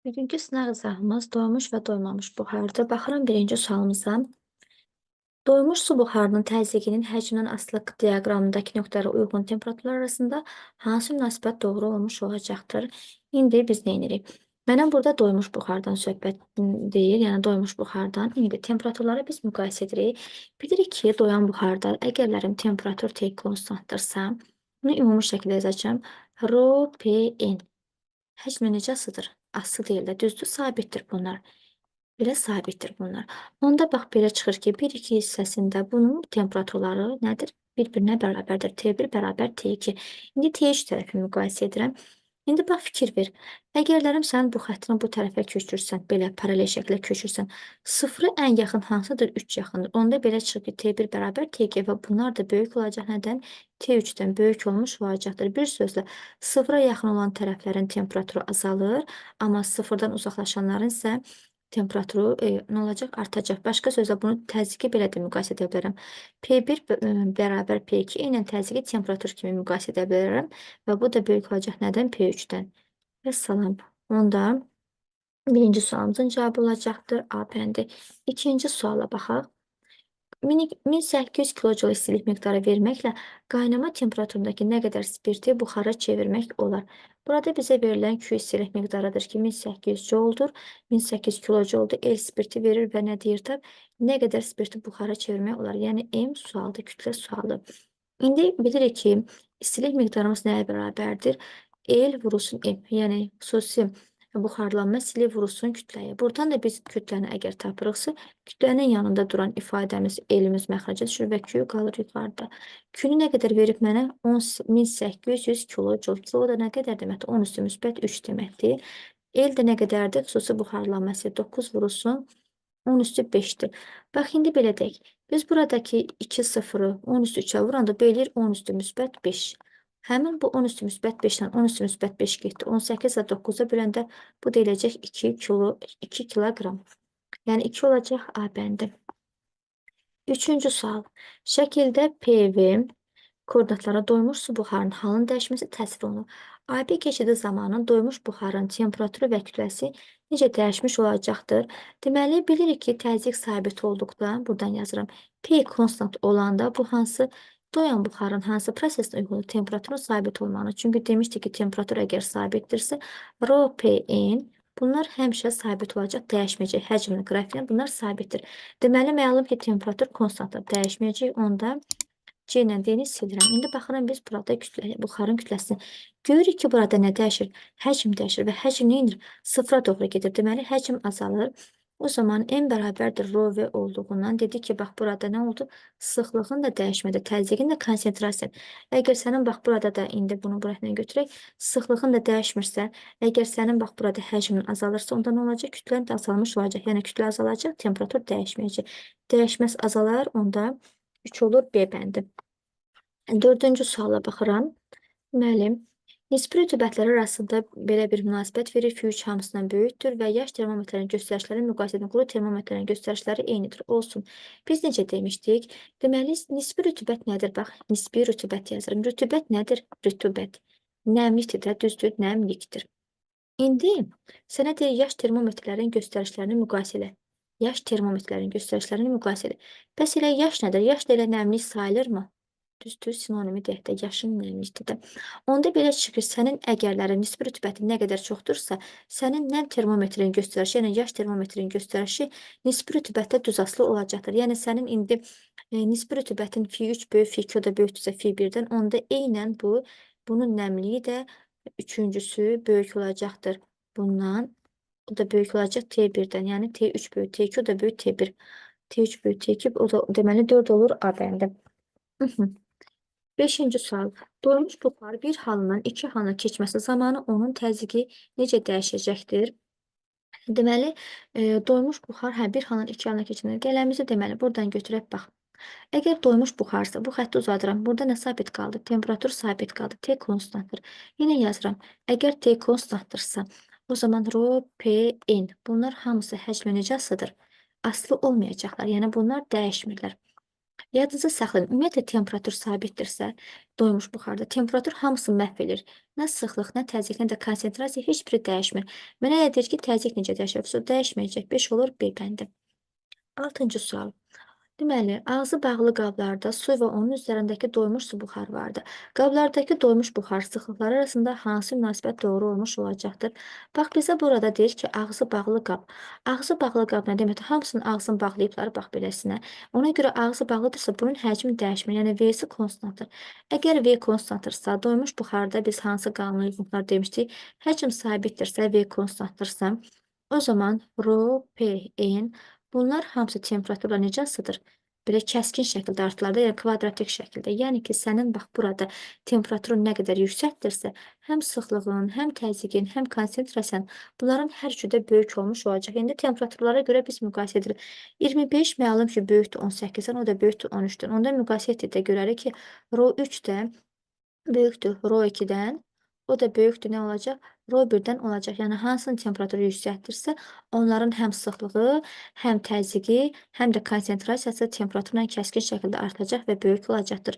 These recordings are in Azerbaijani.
Bugünkü sınaq izahımız doymuş və doymamış buxardır. Baxıram birinci sualımıza. Doymuş su buxarının təzyiqinin həcmdən asılı diaqramındakı nöqtələrə uyğun temperaturlar arasında hansı münasibət doğru olmuş olacaqdır? İndi biz nə edirik? Mənə burada doymuş buxardan söhbət deyil, yəni doymuş buxardan. İndi temperaturları biz müqayisə edirik. Bilirik ki, doyan buxarda əgərlərim temperatur T konstantdırsa, bunu ümumi şəkildə yazacağam. Rho P N. Həcmi necə asıdır? Asılı deyil də, düzdür, sabitdir bunlar. Belə sabitdir bunlar. Onda bax belə çıxır ki, 1-2 hissəsində bunun temperaturları nədir? Bir-birinə bərabərdir. T1 bərabər T2. İndi T3 tərəfi müqayisə edirəm. İndi bax fikir ver. Əgərlərim sən bu xəttini bu tərəfə köçürsən, belə paralel şəkildə köçürsən, sıfırı ən yaxın hansıdır? 3 yaxındır. Onda belə çıxır ki, T1 bərabər T2 və bunlar da böyük olacaq. Nədən? T3-dən böyük olmuş olacaqdır. Bir sözlə, sıfıra yaxın olan tərəflərin temperaturu azalır, amma sıfırdan uzaqlaşanların isə temperaturu nə olacaq? Artacaq. Başqa sözlə bunu təzyiqi belə də müqayisə edə bilərəm. P1 bərabər P2 eynən təzyiqi temperatur kimi müqayisə edə bilərəm və bu da böyük olacaq nədən? P3-dən. Vəssalam. Onda birinci sualımızın cavabı olacaqdır A bəndi. İkinci suala baxaq. 1800 kilojoule istilik miqdarı verməklə qaynama temperaturundakı nə qədər spirti buxara çevirmək olar? Burada bizə verilən Q istilik miqdarıdır ki, 1800 jouldur. 1800 kilojouldur. L spirti verir və nə deyir tab? Nə qədər spirti buxara çevirmək olar? Yəni M sualdır, kütlə sualı. İndi bilirik ki, istilik miqdarımız nəyə bərabərdir? L vurulsun M, yəni xüsusi buxarlanma istilik vurulsun kütləyə. Buradan da biz kütləni əgər tapırıqsa, kütlənin yanında duran ifadəmiz L-imiz məxrəcə düşür və Q qalır yuxarıda. Q-nü nə qədər verib mənə? 1800 kilojoule. Kilo da nə qədər deməkdir? 10 üstü müsbət 3 deməkdir. L də nə qədərdir? Xüsusi buxarlanma istilik 9 vurulsun 10 üstü 5-dir. Bax, indi belə deyək. Biz buradakı 2 sıfırı 10 üstü 3-ə vuranda belə 10 üstü müsbət 5. Həmin bu 10 üstü müsbət 5-dən 10 üstü müsbət 5 getdi. 18 ilə 9-a böləndə bu da eləyəcək 2 kiloqram. Yəni 2 olacaq A bəndi. Üçüncü sual. Şəkildə PV koordinatlara doymuş su buxarının halının dəyişməsi təsvir olunur. AB keçidi zamanı doymuş buxarın temperaturu və kütləsi necə dəyişmiş olacaqdır? Deməli, bilirik ki, təzyiq sabit olduqda, buradan yazıram, P konstant olanda bu hansı doyan buxarın hansı prosesinə uyğundur? Temperaturun sabit olmalı. Çünki demişdik ki, temperatur əgər sabitdirsə, Rho, P, N bunlar həmişə sabit olacaq, dəyişməyəcək. Həcmli qrafiklə bunlar sabitdir. Deməli, məlum ki, temperatur konstantdır, dəyişməyəcək. Onda C ilə D-ni silirəm. İndi baxıram biz burada kütlə, buxarın kütləsini. Görürük ki, burada nə dəyişir? Həcm dəyişir və həcm nə edir? Sıfıra doğru gedir. Deməli, həcm azalır. O zaman M bərabərdir rho V olduğundan dedi ki, bax burada nə oldu? Sıxlığın da dəyişmədi, təzyiqin də konsentrasiya. Əgər sənin bax burada da indi bunu buraya götürək, sıxlığın da dəyişmirsə, əgər sənin bax burada həcmin azalırsa, onda nə olacaq? Kütlən də azalmış olacaq. Yəni kütlə azalacaq, temperatur dəyişməyəcək. Dəyişməz azalar, onda 3 olur B bəndi. Dördüncü suala baxıram. Deməli, nisbi rütubətləri arasında belə bir münasibət verir. F3 hamısından böyükdür və yaş termometrlərin göstərişləri müqayisə edən quru termometrlərin göstərişləri eynidir. Olsun. Biz necə demişdik? Deməli, nisbi rütubət nədir? Bax, nisbi rütubət yazıram. Rütubət nədir? Rütubət. Nəmlikdir də, düzdür, nəmlikdir. İndi sənə deyir, yaş termometrlərin göstərişlərini müqayisə elə. Yaş termometrlərin göstərişlərini müqayisə elə. Bəs elə yaş nədir? Yaş da elə nəmlik sayılırmı? Düzdür, sinonimi deyək də, yaşın nəmlikdir də. Onda belə çıxır, sənin əgərlərin nisbi rütubəti nə qədər çoxdursa, sənin nəm termometrin göstərişi, yəni yaş termometrin göstərişi nisbi rütubətdə düz asılı olacaqdır. Yəni sənin indi nisbi rütubətin fi3 böyük, fi2 o da böyükdürsə fi1-dən, onda eynən bunun nəmliyi də üçüncüsü böyük olacaqdır. Bundan o da böyük olacaq T1-dən, yəni T3 böyük, T2 o da böyük T1. T3 böyük T2, o da deməli 4 olur A bəndi. Beşinci sual. Doymuş buxar bir halından iki halına keçməsi zamanı onun təzyiqi necə dəyişəcəkdir? Deməli, doymuş buxar bir halından iki halına keçəndə qələmimizi deməli buradan götürək bax. Əgər doymuş buxarsa, bu xətti uzadıram. Burada nə sabit qaldı? Temperatur sabit qaldı. T konstantdır. Yenə yazıram. Əgər T konstantdırsa, o zaman Rho, P, N bunlar hamısı həcmə necə asılıdır? Asılı olmayacaqlar. Yəni bunlar dəyişmirlər. Yadınızda saxlayın, ümumiyyətlə temperatur sabitdirsə, doymuş buxarda temperatur hamısını məhv edir. Nə sıxlıq, nə təzyiq, nə də konsentrasiya heç biri dəyişmir. Mənə elə deyir ki, təzyiq necə dəyişir? Dəyişməyəcək. 5 olur B bəndi. 6-cı sual. Deməli, ağzı bağlı qablarda su və onun üzərindəki doymuş su buxarı vardır. Qablardakı doymuş buxar sıxlıqları arasında hansı münasibət doğru olmuş olacaqdır? Bax, bizə burada deyir ki, ağzı bağlı qab. Ağzı bağlı qab nə deməkdir? Hamısının ağzını bağlayıblar, bax beləsinə. Ona görə ağzı bağlıdırsa, bunun həcmi dəyişmir. Yəni, V-si konstantdır. Əgər V konstantdırsa, doymuş buxarda biz hansı qanun uyğunluqlar demişdik? Həcm sabitdirsə, V konstantdırsa, o zaman rho, P, N bunlar hamısı temperaturla necə asılıdır? Belə kəskin şəkildə artılar da, yəni kvadratik şəkildə. Yəni ki, sənin bax burada temperaturun nə qədər yüksəkdirsə, həm sıxlığın, həm təzyiqin, həm konsentrasiyan bunların hər üçü də böyük olmuş olacaq. İndi temperaturlara görə biz müqayisə edirik. 25 məlum ki, böyükdür 18-dən, o da böyükdür 13-dən. Onda müqayisə etdikdə görərik ki, rho 3 də böyükdür rho 2-dən, o da böyükdür nə olacaq? Rho 1-dən olacaq. Yəni, hansının temperaturu yüksəkdirsə, onların həm sıxlığı, həm təzyiqi, həm də konsentrasiyası temperaturla kəskin şəkildə artacaq və böyük olacaqdır.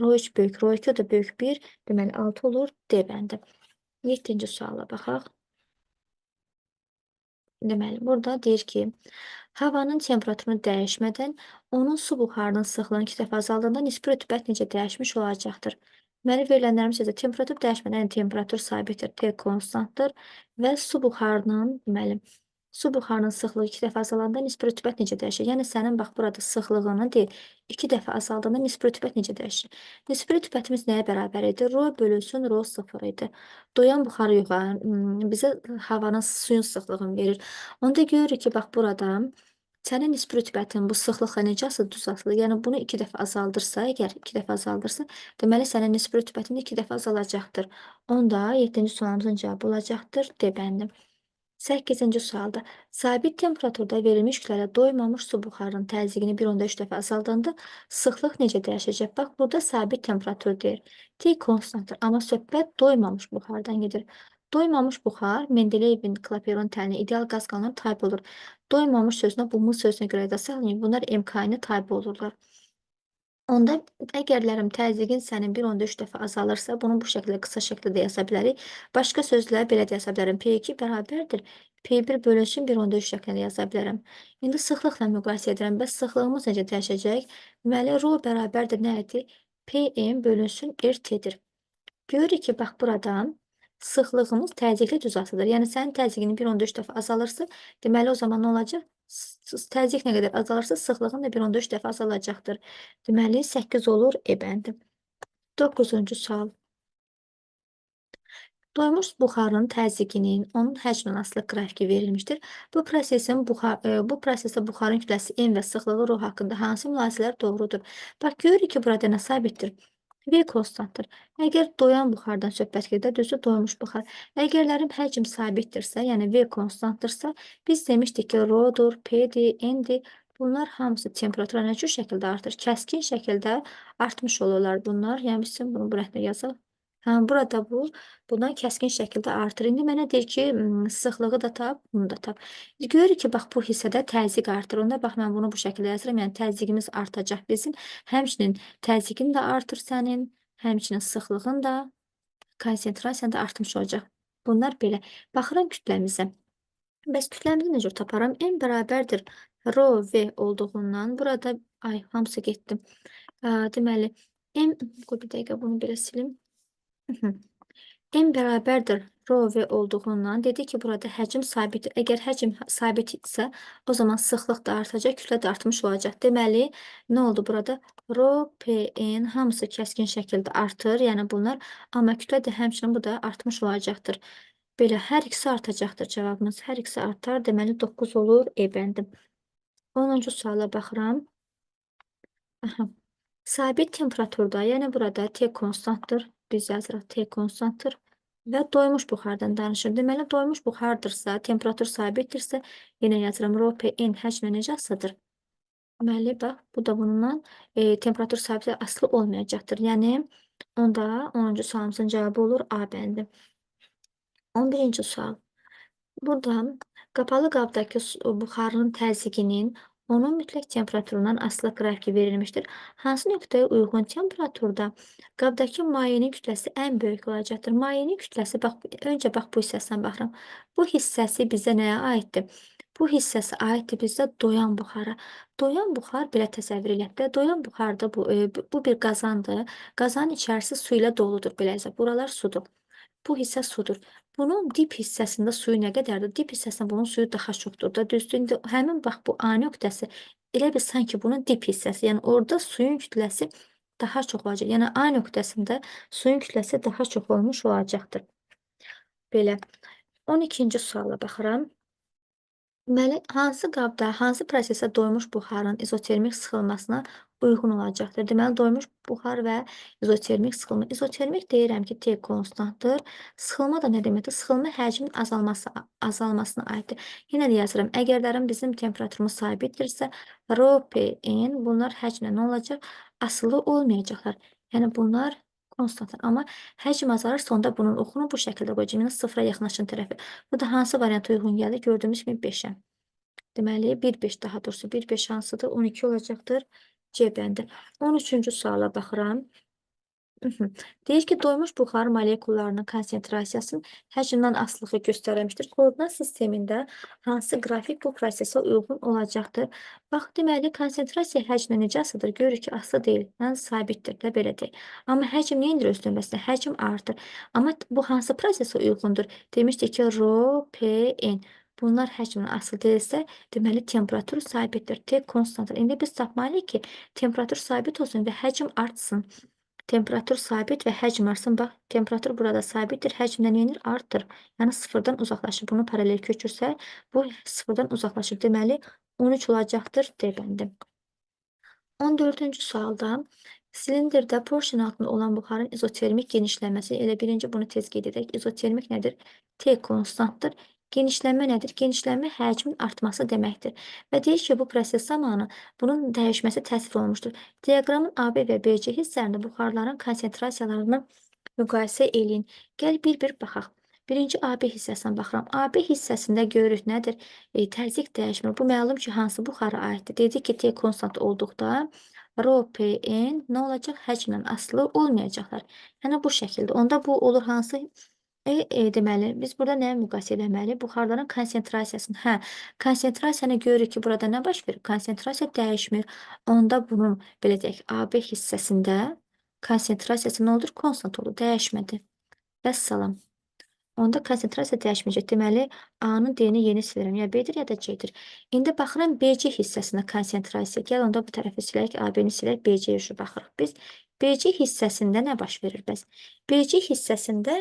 Rho 3 böyük, rho 2, o da böyük 1, deməli 6 olur D bəndi. 7-ci suala baxaq. Deməli, burada deyir ki, havanın temperaturunu dəyişmədən onun su buxarının sıxlığını 2 dəfə azaldığında nisbi rütubət necə dəyişmiş olacaqdır? Deməli, verilənlərimiz isə temperatur dəyişmədən, yəni temperatur sabitdir, T konstantdır və su buxarının, deməli, su buxarının sıxlığı 2 dəfə azalanda nisbi rütubət necə dəyişir? Yəni, sənin bax burada sıxlığını deyil, 2 dəfə azaldığında nisbi rütubət necə dəyişir? Nisbi rütubətimiz nəyə bərabər idi? Rho bölünsün, rho 0 idi. Doyan buxarı yox, bizə havanın, suyun sıxlığını verir. Onda görürük ki, bax burada sənin nisbi rütubətin bu sıxlıqla necə asılı? Düz asılı. Yəni, bunu 2 dəfə azaldırsa, əgər 2 dəfə azaldırsa, deməli, sənin nisbi rütubətin 2 dəfə azalacaqdır. Onda 7-ci sualımızın cavabı olacaqdır D bəndi. 8-ci sualda sabit temperaturda verilmiş kütlələrə doymamış su buxarının təzyiqini 1,3 dəfə azaldanda sıxlıq necə dəyişəcək? Bax, burada sabit temperatur deyir. T konstantdır, amma söhbət doymamış buxardan gedir. Doymamış buxar Mendeleyevin Clapeyron təlinə ideal qaz qanununa tabe olur. Doymamış sözünə bu M sözünə görə də saxlayın. Bunlar MK-nə tabe olurlar. Onda əgərlərim təzyiqin sənin 1,3 dəfə azalırsa, bunu bu şəkildə qısa şəkildə də yaza bilərik. Başqa sözlə belə də yaza bilərəm. P2 bərabərdir. P1 bölünsün 1,3 şəklində yaza bilərəm. İndi sıxlıqla müqayisə edirəm. Bəs sıxlığımız necə dəyişəcək? Deməli, rho bərabərdir nə idi? PM bölünsün RT-dir. Görürük ki, bax buradan sıxlığımız təzyiqli düz asılıdır. Yəni, sənin təzyiqinin 1,3 dəfə azalırsa, deməli, o zaman nə olacaq? Təzyiq nə qədər azalırsa, sıxlığın da 1,3 dəfə azalacaqdır. Deməli, 8 olur E bəndi. 9-cu sual. Doymuş buxarın təzyiqinin onun həcmindən asılı qrafiki verilmişdir. Bu prosesdə buxarın kütləsi M və sıxlığı rho haqqında hansı mülahizələr doğrudur? Bax, görürük ki, burada nə sabitdir? V konstantdır. Əgər doyan buxardan söhbət gedir, düzdür, doymuş buxar. Əgərlərim həcm sabitdirsə, yəni V konstantdırsa, biz demişdik ki, rho-dur, P-dir, N-dir. Bunlar hamısı temperatura nə cür şəkildə artır? Kəskin şəkildə artmış olurlar bunlar. Yəni, biz bunu bu rəngdə yazaq. Hə, burada bundan kəskin şəkildə artır. İndi mənə deyir ki, sıxlığı da tap, bunu da tap. Görürük ki, bax bu hissədə təzyiq artır. Onda bax mən bunu bu şəkildə yazıram. Yəni təzyiqimiz artacaq bizim. Həmçinin təzyiqin də artır sənin, həmçinin sıxlığın da, konsentrasiyan da artmış olacaq. Bunlar belə. Baxıram kütləmizə. Bəs kütləmizi necə taparam? M bərabərdir rho V olduğundan. Burada, ay, hamısı getdi. Deməli, M, qoy bir dəqiqə bunu belə silim. M bərabərdir rho V olduğundan dedi ki, burada həcm sabitdir. Əgər həcm sabit isə, o zaman sıxlıq da artacaq, kütlə də artmış olacaq. Deməli, nə oldu burada? Rho, P, N hamısı kəskin şəkildə artır, yəni bunlar, amma kütlə də həmçinin bu da artmış olacaqdır. Belə, hər ikisi artacaqdır cavabımız. Hər ikisi artar, deməli 9 olur E bəndi. 10-cu suala baxıram. Aha. Sabit temperaturda, yəni burada T konstantdır. Biz yazırıq T konstantdır və doymuş buxardan danışır. Deməli, doymuş buxardırsa, temperatur sabitdirsə, yenə yazıram rho P N həcmə necə asılıdır? Deməli, bax, bu da bununla temperatur sabitə asılı olmayacaqdır. Yəni, onda 10-cu sualımızın cavabı olur A bəndi. 11-ci sual. Burada qapalı qabdakı buxarın təzyiqinin Onun mütləq temperaturundan asılı qrafiki verilmişdir. Hansı nöqtəyə uyğun temperaturda qabdakı mayenin kütləsi ən böyük olacaqdır? Mayenin kütləsi, bax, öncə bax bu hissəsinə baxıram. Bu hissəsi bizə nəyə aiddir? Bu hissəsi aiddir bizdə doyan buxara. Doyan buxar belə təsəvvür eləyək də. Doyan buxarda bu bir qazandır. Qazanın içərisi su ilə doludur. Beləsə, buralar sudur. Bu hissə sudur. Bunun dip hissəsində suyu nə qədərdir? Dip hissəsində bunun suyu daha çoxdur da. Düzdür? İndi həmin bax bu A nöqtəsi elə bil sanki bunun dip hissəsi. Yəni orada suyun kütləsi daha çox olacaq. Yəni A nöqtəsində suyun kütləsi daha çox olmuş olacaqdır. Belə. 12-ci suala baxıram. Deməli, hansı qabda, hansı prosesə doymuş buxarın izotermik sıxılmasına uyğun olacaqdır? Deməli, doymuş buxar və izotermik sıxılma. İzotermik deyirəm ki, T konstantdır. Sıxılma da nə deməkdir? Sıxılma həcmin azalmasına aiddir. Yenə də yazıram, əgərlərin bizim temperaturumuz sabitdirsə, rho, P, N bunlar həcmlə nə olacaq? Asılı olmayacaqlar. Yəni, bunlar konstantdır. Amma həcm azalırsa, onda bunun oxunu bu şəkildə qoyacağım. Yəni, sıfıra yaxınlaşan tərəfi. Bu da hansı varianta uyğun gəlir? Gördüyümüz kimi 5-ə. Deməli, 1,5 daha doğrusu 1,5 hansıdır? 12 olacaqdır. C bəndi. 13-cü suala baxıram. Deyir ki, doymuş buxar molekullarının konsentrasiyasının həcmdən asılılığı göstərilmişdir. Koordinat sistemində hansı qrafik bu prosesə uyğun olacaqdır? Bax, deməli, konsentrasiya həcmə necə asılıdır? Görürük ki, asılı deyil, yəni sabitdir də, belə deyil. Amma həcm nə edir öz növbəsində? Həcm artır. Amma bu hansı prosesə uyğundur? Demişdik ki, rho, P, N. Bunlar həcmdən asılı deyilsə, deməli, temperatur sabitdir. T konstantdır. İndi biz tapmalıyıq ki, temperatur sabit olsun və həcm artsın. Temperatur sabit və həcm artsın. Bax, temperatur burada sabitdir. Həcm nə edir? Artır. Yəni, sıfırdan uzaqlaşır. Bunu paralel köçürsə, bu sıfırdan uzaqlaşır. Deməli, 13 olacaqdır D bəndi. 14-cü sualda silindirdə porşen altında olan buxarın izotermik genişlənməsi. Elə birinci bunu tez qeyd edək. İzotermik nədir? T konstantdır. Genişlənmə nədir? Genişlənmə həcmin artması deməkdir. Və deyir ki, bu proses zamanı bunun dəyişməsi təsvir olunmuşdur. Diaqramın AB və BC hissələrində buxarların konsentrasiyalarını müqayisə eləyin. Gəl bir-bir baxaq. Birinci AB hissəsinə baxıram. AB hissəsində görürük nədir? Təzyiq dəyişmir. Bu məlum ki, hansı buxara aiddir? Dedik ki, T konstant olduqda rho, P, N nə olacaq? Həcmlə asılı olmayacaqlar. Yəni, bu şəkildə. Onda bu olur hansı? Deməli, biz burada nəyə müqayisə eləməliyik? Buxarların konsentrasiyasını. Hə, konsentrasiyanı görürük ki, burada nə baş verir? Konsentrasiya dəyişmir. Onda bunun, belə deyək, AB hissəsində konsentrasiyası nə olur? Konstant olur, dəyişmədi. Vəssalam. Onda konsentrasiya dəyişməyəcək. Deməli, A-nın D-ni yeni silirəm. Ya B-dir, ya da C-dir. İndi baxıram BC hissəsinə konsentrasiya. Gəl, onda bu tərəfi silək, AB-ni silək, BC-yə baxırıq biz. BC hissəsində nə baş verir bəs? BC hissəsində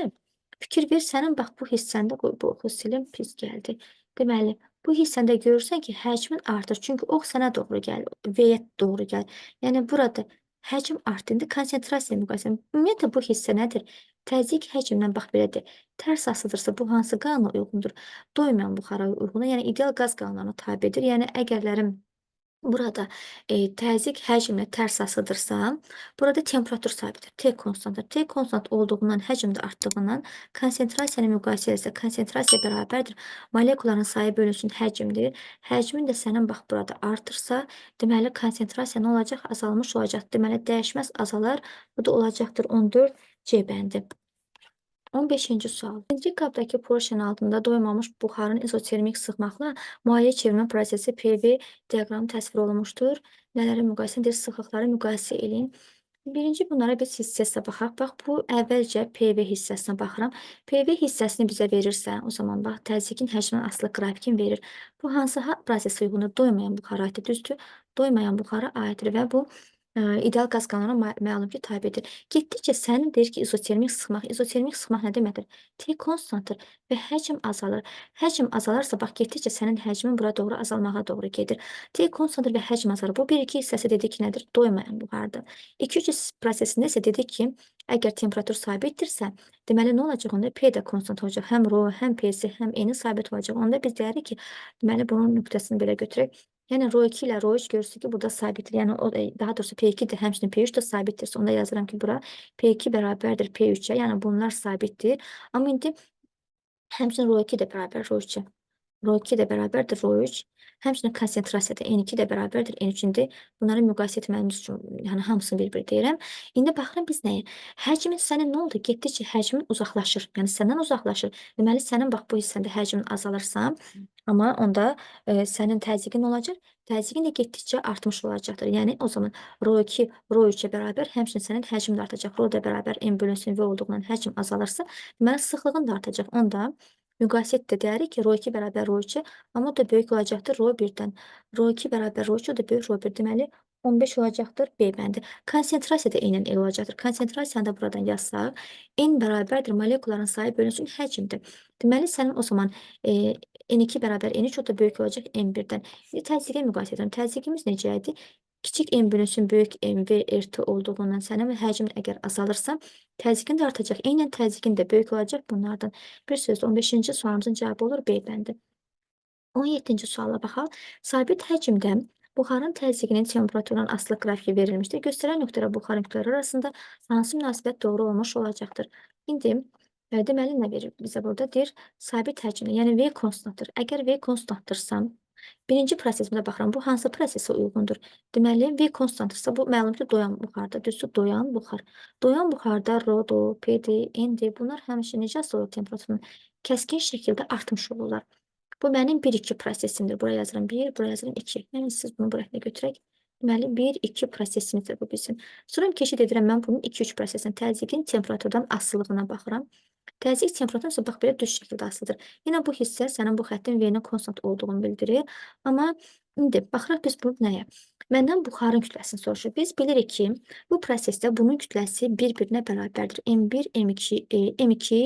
fikir ver, sənin bax bu hissəndə, qoy, bu oxu silim, pis gəldi. Deməli, bu hissəndə görürsən ki, həcmin artır. Çünki ox sənə doğru gəlir, V-yə doğru gəlir. Yəni, burada həcm artdı. İndi konsentrasiya müqayisə. Ümumiyyətlə, bu hissə nədir? Təzyiq həcmdən bax belədir. Tərs asılıdırsa, bu hansı qanuna uyğundur? Doymayan buxara uyğundur. Yəni, ideal qaz qanunlarına tabedir. Yəni, əgərlərim burada təzyiq həcmlə tərs asılıdırsa, burada temperatur sabitdir. T konstantdır. T konstant olduğundan, həcm də artdığından konsentrasiyanı müqayisə etsə, konsentrasiya bərabərdir. Molekulların sayı bölünsün həcmdir. Həcmin də sənin bax burada artırsa, deməli, konsentrasiya nə olacaq? Azalmış olacaq. Deməli, dəyişməz azalar. Bu da olacaqdır 14 C bəndi. 15-ci sual. Birinci qabdakı porşen altında doymamış buxarın izotermik sıxmaqla maye çevirmə prosesi PV diaqramı təsvir olunmuşdur. Nələri müqayisə edir? Sıxlıqları müqayisə eləyin. Birinci bunlara biz hissəsinə baxaq. Bax, bu əvvəlcə PV hissəsinə baxıram. PV hissəsini bizə verirsə, o zaman bax, təzyiqin həcmindən asılı qrafikin verir. Bu hansı prosesə uyğundur? Doymayan buxara aiddir. Düzdür? Doymayan buxara aiddir və bu ideal qaz qanununa məlum ki, tabedir. Getdikcə sənin deyir ki, izotermik sıxmaq. İzotermik sıxmaq nə deməkdir? T konstantdır və həcm azalır. Həcm azalarsa, bax, getdikcə sənin həcmin bura doğru azalmağa doğru gedir. T konstantdır və həcm azalır. Bu 1-2 hissəsi dedik ki, nədir? Doymayan buxardır. 2-3 prosesində isə dedik ki, əgər temperatur sabitdirsə, deməli, nə olacaq onda? P də konstant olacaq. Həm rho, həm P-si, həm N-i sabit olacaq. Onda biz deyirik ki, deməli, bunun nöqtəsini belə götürək. Yəni, rho 2 ilə rho 3 görürsünüz ki, burada sabitdir. Yəni, o, daha doğrusu P2 də, həmçinin P3 də sabitdirsə, onda yazıram ki, bura P2 bərabərdir P3-ə. Yəni, bunlar sabitdir. Amma indi həmçinin rho 2 də bərabər rho 3-ə. Rho 2 də bərabərdir rho 3. Həmçinin konsentrasiya da N2 də bərabərdir N3. İndi bunları müqayisə etməyimiz üçün, yəni hamısını bir-bir deyirəm. İndi baxıram biz nəyə? Həcmin sənin nə oldu? Getdikcə həcmin uzaqlaşır. Yəni səndən uzaqlaşır. Deməli sənin bax bu hissəndə həcmin azalırsa, amma onda sənin təzyiqin olacaq. Təzyiqin də getdikcə artmış olacaqdır. Yəni o zaman rho 2 rho 3-ə bərabər, həmçinin sənin həcmin də artacaq. Rho da bərabər M bölünsün V olduğundan həcm azalırsa, deməli sıxlığın da artacaq. Onda müqayisə et də deyərik ki, rho 2 bərabər rho 3-ə, amma o da böyük olacaqdır rho 1-dən. Rho 2 bərabər rho 3, o da böyük rho 1. Deməli 15 olacaqdır B bəndi. Konsentrasiya da eynən elə olacaqdır. Konsentrasiyanı da buradan yazsaq, N bərabərdir molekulların sayı bölünsün həcmdir. Deməli sənin o zaman N2 bərabər N3, o da böyük olacaq N1-dən. İndi təzyiqə müqayisə edirəm. Təzyiqimiz necə idi? Kiçik M bölünsün böyük MV RT olduğundan sənin həcmin əgər azalırsa, təzyiqin də artacaq. Eynən təzyiqin də böyük olacaq bunlardan. Bir sözlə 15-ci sualımızın cavabı olur B bəndi. 17-ci suala baxaq. Sabit həcmdə buxarın təzyiqinin temperaturundan asılı qrafiki verilmişdir. Göstərən nöqtələr buxarın kütlələri arasında hansı münasibət doğru olmuş olacaqdır? İndi deməli nə verir bizə burada? Deyir, sabit həcmdə, yəni V konstantdır. Əgər V konstantdırsa, birinci prosesimdə baxıram, bu hansı prosesə uyğundur? Deməli, V konstantdırsa, bu məlum ki, doyan buxarda. Düzdür, doyan buxar. Doyan buxarda Rho, PD, ND, bunlar həmişə necə asılı olur temperaturun? Kəskin şəkildə artmış olurlar. Bu mənim 1-2 prosesimdir. Buraya yazıram 1, buraya yazıram 2. Yəni, siz bunu buraya götürək. Deməli, 1-2 prosesimizdir bu bizim. Sonra keçid edirəm mən bunun 2-3 prosesinə. Təzyiqin temperaturdan asılılığına baxıram. Təzyiq temperaturdan isə bax belə düz şəkildə asılıdır. Yenə bu hissə sənin bu xəttin V-nin konstant olduğunu bildirir. Amma indi baxırıq biz bunu nəyə? Məndən buxarın kütləsini soruşur. Biz bilirik ki, bu prosesdə bunun kütləsi bir-birinə bərabərdir. M1, M2, M2,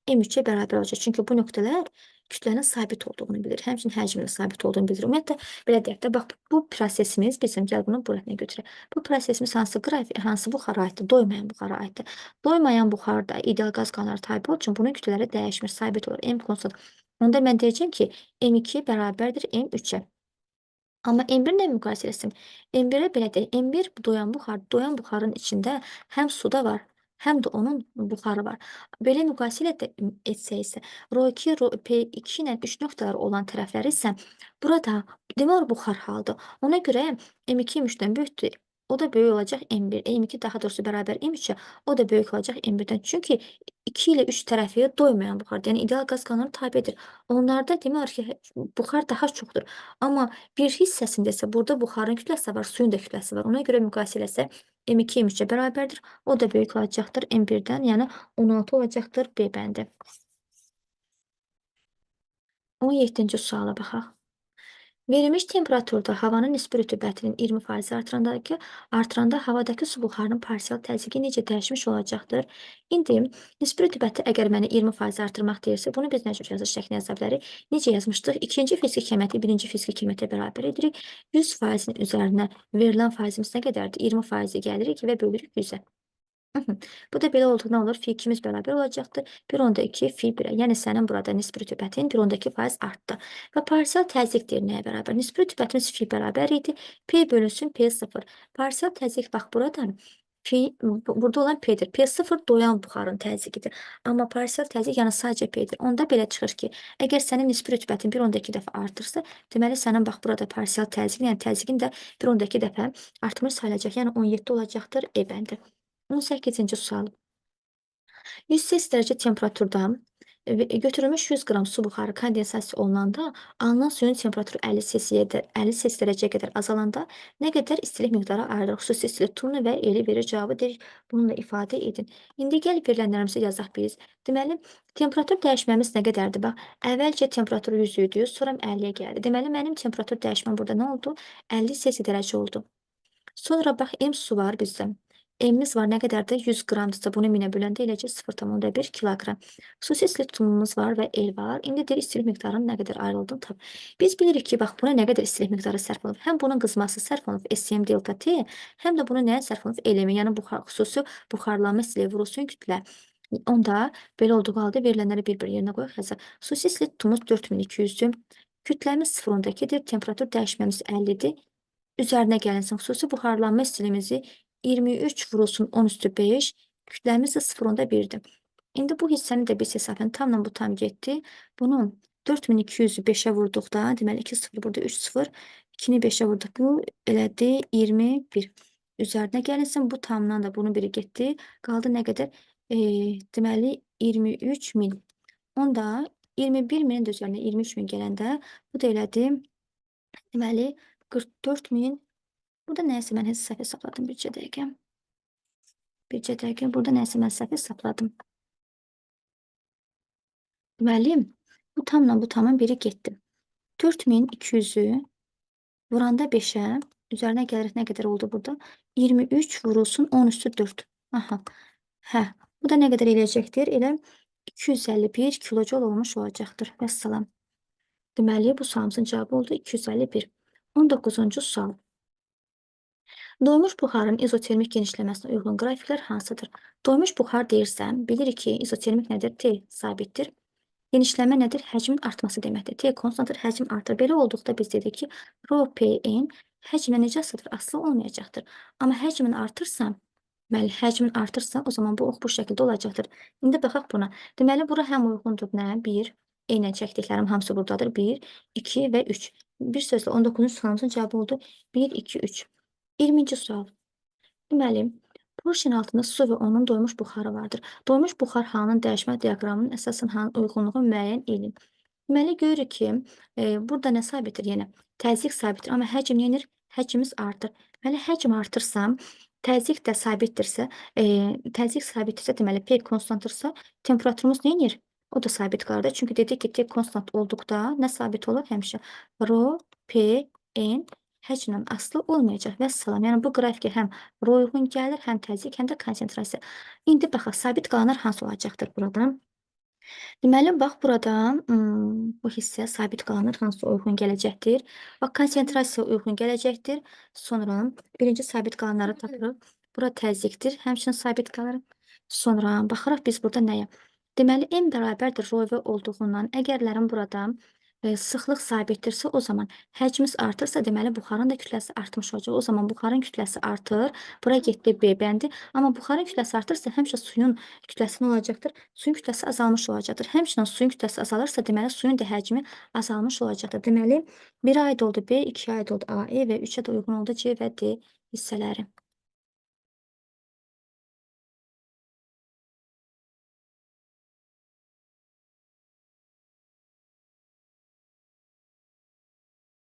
M3-ə bərabər olacaq. Çünki bu nöqtələr kütlənin sabit olduğunu bilir. Həmçinin həcmin sabit olduğunu bilir. Ümumiyyətlə, belə deyək də, bax, bu prosesimiz bizim, gəl bunu buraya götürək. Bu prosesimiz hansı qrafik, hansı buxara aiddir? Doymayan buxara aiddir. Doymayan buxarda ideal qaz qanunları tabe olduğu üçün bunun kütlələri dəyişmir, sabit olur. M konstant. Onda mən deyəcəm ki, M2 bərabərdir M3-ə. Amma M1 ilə müqayisə eləsəm, M1-ə belə deyək, M1 doyan buxar, doyan buxarın içində həm suda var, həm də onun buxarı var. Belə müqayisə ilə də etsək isə, Rho 2, Rho P2 ilə 3 nöqtələri olan tərəfləri isə burada demək olar buxar haldır. Ona görə M2 M3-dən böyükdür. O da böyük olacaq M1. M2 daha doğrusu bərabər M3-ə, o da böyük olacaq M1-dən. Çünki 2 ilə 3 tərəfi doymayan buxardır. Yəni ideal qaz qanunu tabedir. Onlarda demək olar ki, buxar daha çoxdur. Amma bir hissəsində isə burada buxarın kütləsi var, suyun da kütləsi var. Ona görə müqayisə eləsək M2 M3-ə bərabərdir. O da böyük olacaqdır M1-dən, yəni 16 olacaqdır B bəndi. 17-ci suala baxaq. Verilmiş temperaturda havanın nisbi rütubətinin 20% artıranda havadakı su buxarının parsial təzyiqi necə dəyişmiş olacaqdır? İndi nisbi rütubəti əgər mənə 20% artırmaq deyirsə, bunu biz nə cür yazış şəklində yaza bilərik? Necə yazmışdıq? İkinci fiziki qiyməti birinci fiziki qiymətə bərabər edirik. 100%-in üzərinə verilən faizimiz nə qədərdir? 20% gəlirik və bölürük 100-ə. Bu da belə olduqda nə olur? Fi 2-miz bərabər olacaqdır. 1,2 fi 1-ə. Yəni sənin burada nisbi rütubətin 1,2% artdı. Və parsial təzyiq deyir nəyə bərabər? Nisbi rütubətimiz fi bərabər idi. P bölünsün P0. Parsial təzyiq bax buradan fi, burada olan P-dir. P0 doyan buxarın təzyiqidir. Amma parsial təzyiq yəni sadəcə P-dir. Onda belə çıxır ki, əgər sənin nisbi rütubətin 1,2 dəfə artırsa, deməli sənin bax burada parsial təzyiqin, yəni təzyiqin də 1,2 dəfə artmış sayılacaq. Yəni 17 olacaqdır E bəndi. 18-ci sual. 100 dərəcə temperaturda götürülmüş 100 qram su buxarı kondensasiya olunanda alınan suyun temperaturu 50 C dərəcəyə qədər azalanda nə qədər istilik miqdarı ayrılır? Xüsusi istilik tutumunu və eli verir cavabı deyir. Bununla ifadə edin. İndi gəl verilənlərimizi yazaq biz. Deməli, temperatur dəyişməmiz nə qədərdir? Bax, əvvəlcə temperatur 100 idi, sonra 50-yə gəldi. Deməli, mənim temperatur dəyişməm burada nə oldu? 50 C dərəcə oldu. Sonra bax, M su var bizdə. M'imiz var nə qədərdir? 100 qramdırsa bunu 1000-ə böləndə eləcə 0,1 kiloqram. Xüsusi istilik tutumumuz var və L var. İndi deyir istilik miqdarının nə qədər ayrıldığını tap. Biz bilirik ki, bax buna nə qədər istilik miqdarı sərf olunub. Həm bunun qızması sərf olunub SCM delta T, həm də bunu nəyə sərf olunub? LM, yəni buxar, xüsusi buxarlanma istiliyi vurulsun kütlə. Onda belə olduğu halda verilənləri bir-bir yerinə qoyaq. Yazaq. Xüsusi istilik tutumumuz 4200-dür. Kütləmiz 0,2-dir. Temperatur dəyişməmiz 50-dir. Üzərinə gəlinsin. Xüsusi buxarlanma istiliyimizi 23 vurulsun 10 üstü 5, kütləmiz də 0,1-dir. İndi bu hissəni də biz hesablayın. Tamla bu tam getdi. Bunun 4200-ü 5-ə vurduqda, deməli 2 0 burada 3 0, 2-ni 5-ə vurduq. Bu elədi 21. Üzərinə gəlinsin. Bu tamdan da bunun biri getdi. Qaldı nə qədər? Deməli 23.000. Onda 21.000-in də üzərinə 23.000 gələndə bu da elədi. Deməli 44.000. Burada nəyəsə mən səhv hesabladım bircə dəqiqə. Bircə dəqiqə. Burada nəyəsə mən səhv hesabladım. Deməli, bu tamla bu tamın biri getdi. 4200-ü vuranda 5-ə, üzərinə gəlirik nə qədər oldu burada? 23 vurulsun 10 üstü 4. Aha. Hə, bu da nə qədər eləyəcəkdir? Elə 251 kilojol olmuş olacaqdır. Vəssalam. Deməli, bu sualımızın cavabı oldu 251. 19-cu sual. Doymuş buxarın izotermik genişləməsinə uyğun qrafiklər hansıdır? Doymuş buxar deyirsən, bilirik ki, izotermik nədir? T sabitdir. Genişləmə nədir? Həcmin artması deməkdir. T konstantdır, həcm artır. Belə olduqda biz dedik ki, rho PN həcmlə necə asılıdır? Asılı olmayacaqdır. Amma həcmin artırsa, deməli, həcmin artırsa, o zaman bu ox bu şəkildə olacaqdır. İndi baxaq buna. Deməli, bura həm uyğundur nə? 1, eynən çəkdiklərim hamısı buradadır. 1, 2 və 3. Bir sözlə 19-cu sualımızın cavabı oldu. 1, 2, 3. 20-ci sual. Deməli, porşen altında su və onun doymuş buxarı vardır. Doymuş buxar halının dəyişmə diaqramının əsasən uyğunluğu müəyyən edin. Deməli, görürük ki, burada nə sabitdir? Yəni, təzyiq sabitdir. Amma həcm nə edir? Həcmimiz artır. Deməli, həcm artırsa, təzyiq də sabitdirsə, təzyiq sabitdirsə, deməli, P konstantdırsa, temperaturumuz nə edir? O da sabit qalır. Çünki dedik ki, T konstant olduqda nə sabit olur? Həmişə rho, P, N həcmlə asılı olmayacaq. Vəssalam. Yəni, bu qrafikə həm rho uyğun gəlir, həm təzyiq, həm də konsentrasiya. İndi baxaq, sabit qalanlar hansı olacaqdır burada? Deməli, bax, burada bu hissə sabit qalanlar hansı uyğun gələcəkdir? Bax, konsentrasiya uyğun gələcəkdir. Sonra birinci sabit qalanları tapırıq. Bura təzyiqdir. Həmçinin sabit qalır. Sonra baxırıq biz burada nəyə? Deməli, M bərabərdir rho V olduğundan, əgərlərin burada sıxlıq sabitdirsə, o zaman həcmimiz artırsa, deməli, buxarın da kütləsi artmış olacaq. O zaman buxarın kütləsi artır. Bura getdi B bəndi. Amma buxarın kütləsi artırsa, həmişə suyun kütləsi nə olacaqdır? Suyun kütləsi azalmış olacaqdır. Həmçinin suyun kütləsi azalırsa, deməli, suyun da həcmi azalmış olacaqdır. Deməli, 1-ə aid oldu B, 2-yə aid oldu A, E və 3-ə də uyğun oldu C və D hissələri.